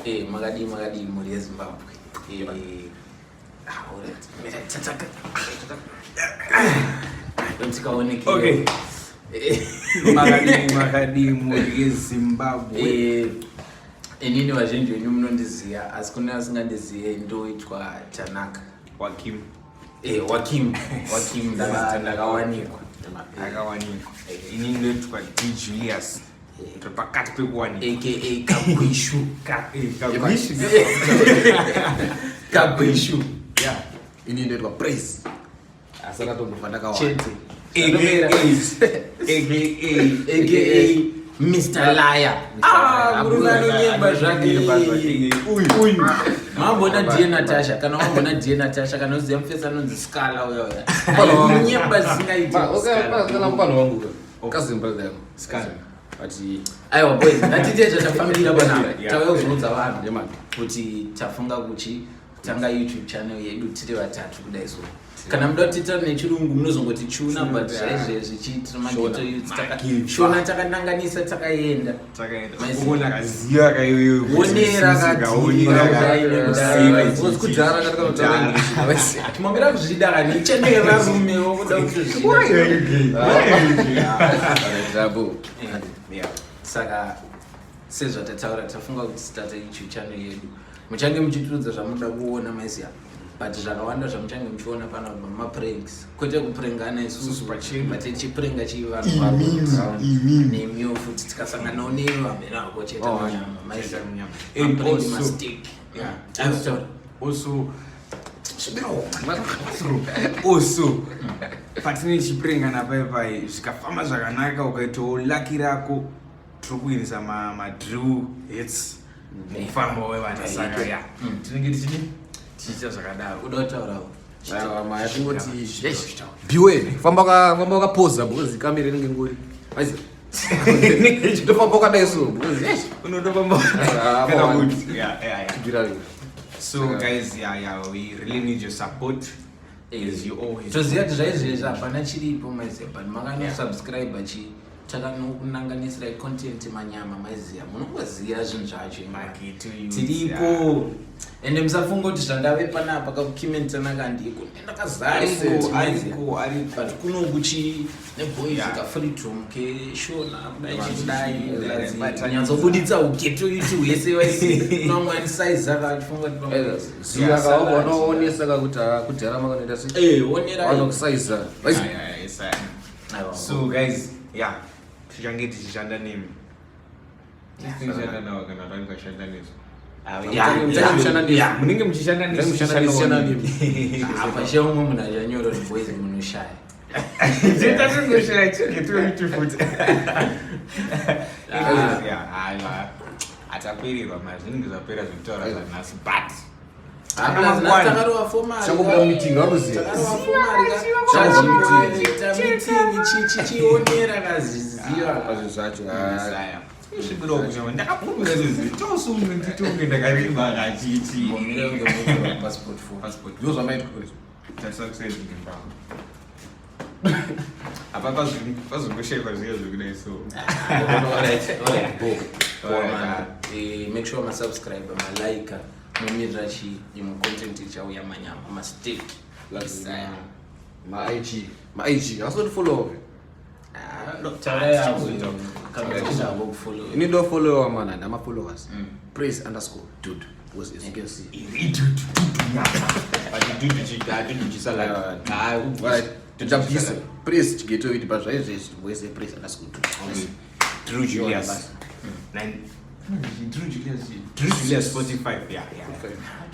Makadii, makadii mhuri yeZimbabwe? Alright. Mira, tataka. Tikaoneke. Okay. Makadii, makadii mhuri yeZimbabwe? Inini vazhinji venyu munondiziva, asi kune asingandizive, ndoitwa Tanaka. Wakim. Wakim, Wakim, ndakawanikwa. Akawanikwa. Ini ndoitwa D Julius, ndiri pakati pekuwanikwa. Aka Kagwishu. Kagwishu. Kagwishu. Yeah. Ini ndoitwa Praise, asi akatombofa ndakawana. Chete. Aka aka aka Mr Liar. Ah, murume anonyemba zvake. Uyu uyu. Mambona Die Natasha, kana wambona Die Natasha, kana uziva mufesi anonzi Scala uya uya, nyemba zvisingaiti. Kana mupano wangu, cousin brother yangu. Scala. But Aiwa boys, ngatite zvatafambira panapa. Tauya kuzoudza vanhu Yeah, man. kuti tafunga kuchi tanga YouTube channel yedu tiri vatatu kudai. So kana muda kutiita nechirungu, munozongoti chuna, but zvaizvezvi chiitira maghetto youths. Shona takananganisa, takaenda. Takaenda. Maisi. Uona kaziva kaiwewe. Onera. Because kudhara katakanotaura English. Timambira kuzvida kani channel yevarume wokuda kutozvida. Rabo. Saka sezvatataura, tafunga kuti titata YouTube channel yedu, muchange muchitiudza zvamunoda kuona, maiziya, but zvakawanda zvamuchange muchiona panapa mapranks, kwete kuprengana isusu pachena. But tichiprenga chii vanhu nemiwo futi, tikasanganawo nevamheno ako chete munyama, maiziya. Munyama. And Maprank, also mastick. Yeah. Aitaura. Also patine chiprengana pai zvikafamba zvakanaka, ukaitawo lucky rako, tiri kuinisa madrill hits mufamba wevanhu. Saka ya, tinenge tichidi tichiita zvakadaro. Uda kutaurawo? Mayatingoti beware, famba famba wakapoza because kamera inenge ngori. Aizi. Ndofamba wakadai so because yes. Unotofamba Ah, kana man. kuti yeah. Tibvira. So guys, yeah, we really need your support as you always. Toziva kuti zvaizvezvi hapana chiripo, maiziya, but makanosubscribe chi takanokunanganisirai content manyama, maiziya, munongoziva zvinhu zvacho. Maghetto youths. Tiripo, ende musafunga kuti zvandave panapa kakukimentanaka ndiko ndakazariko. Ariko, ariko, ariko. But kunokuchi neboys kafreedom keshona kudai chikudai nyatsobuditsa ughetto youth hwese waisi mamwe anisaiza kachifunga kuti Ziva kawa unoonesa kakuti ah, kudhara makanoita sei. Onerai. Vanokusaiza. Yeah. So guys, yeah, tichange tichishanda nemi, tichishanda navo kana tangashanda nesu. Muchange muchishanda nesu. Munenge muchishanda nesu. Muchange muchishanda tichishandawo. Apa she umwe munhu achanyora kuti boys munoshaya. Tatingoshaya chighetto youth futi. Yeah, aiwa, hatapererwa mari, zvinenge zvapera zvekutaura zvanhasi, but Takarova formal. Changobuda meeting, varuziva. Takarova meeting, chichionera kaziziva. Pazvinhu zvacho. Ah. Svikiro kunyama ndakapfumira zvizi tosunge nditonge ndakareba kachichi. Mbomira kunge munotora passport for passport. Ndizvo zvamaitwa izvo. Tarisa kuside ngembamo apa pazongoshaikwa zviya zvekudai so. Alright. Bo. Alright, make sure masubscribe, malike, mumirira chi imwe content ichauya manyama masteak. Like, ma IG, ma IG. Asoti follow. Taura yako kana uchida kufollow. Ini ndo follower man and ama followers. Praise_dude. Because as you can see. Iri dudu dudu nyama, but dudu dudu chisalad. Right. Tichabvisa Praise chighetto youth, but zvaizvezvi wese praise_dude. Okay. Drew Julius. Nine. Drew Julius. Drew Julius 45. Yeah.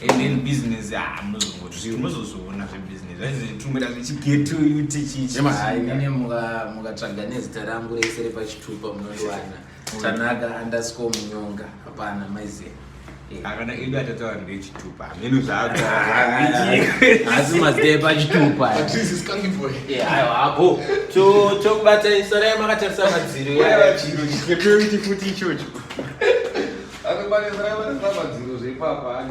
And then business, ah, munozongoti munozozviona zvebusiness. Zvaizvi tumira zvechighetto youth chichi. Hai, inini mukatsvaga nezita rangu rese repachitupa munondiwana, Tanaka_Munyonga, hapana maiziya. Akana edu atataura ndechitupa. Hameno zvaakutaura. Asi mazita epachitupa. Patrice is coming for. Aiwa, apo tokubata isarai makatarisa madziro. Chiro chighetto youth futi ichocho. Akabarisa madziro zveipapa.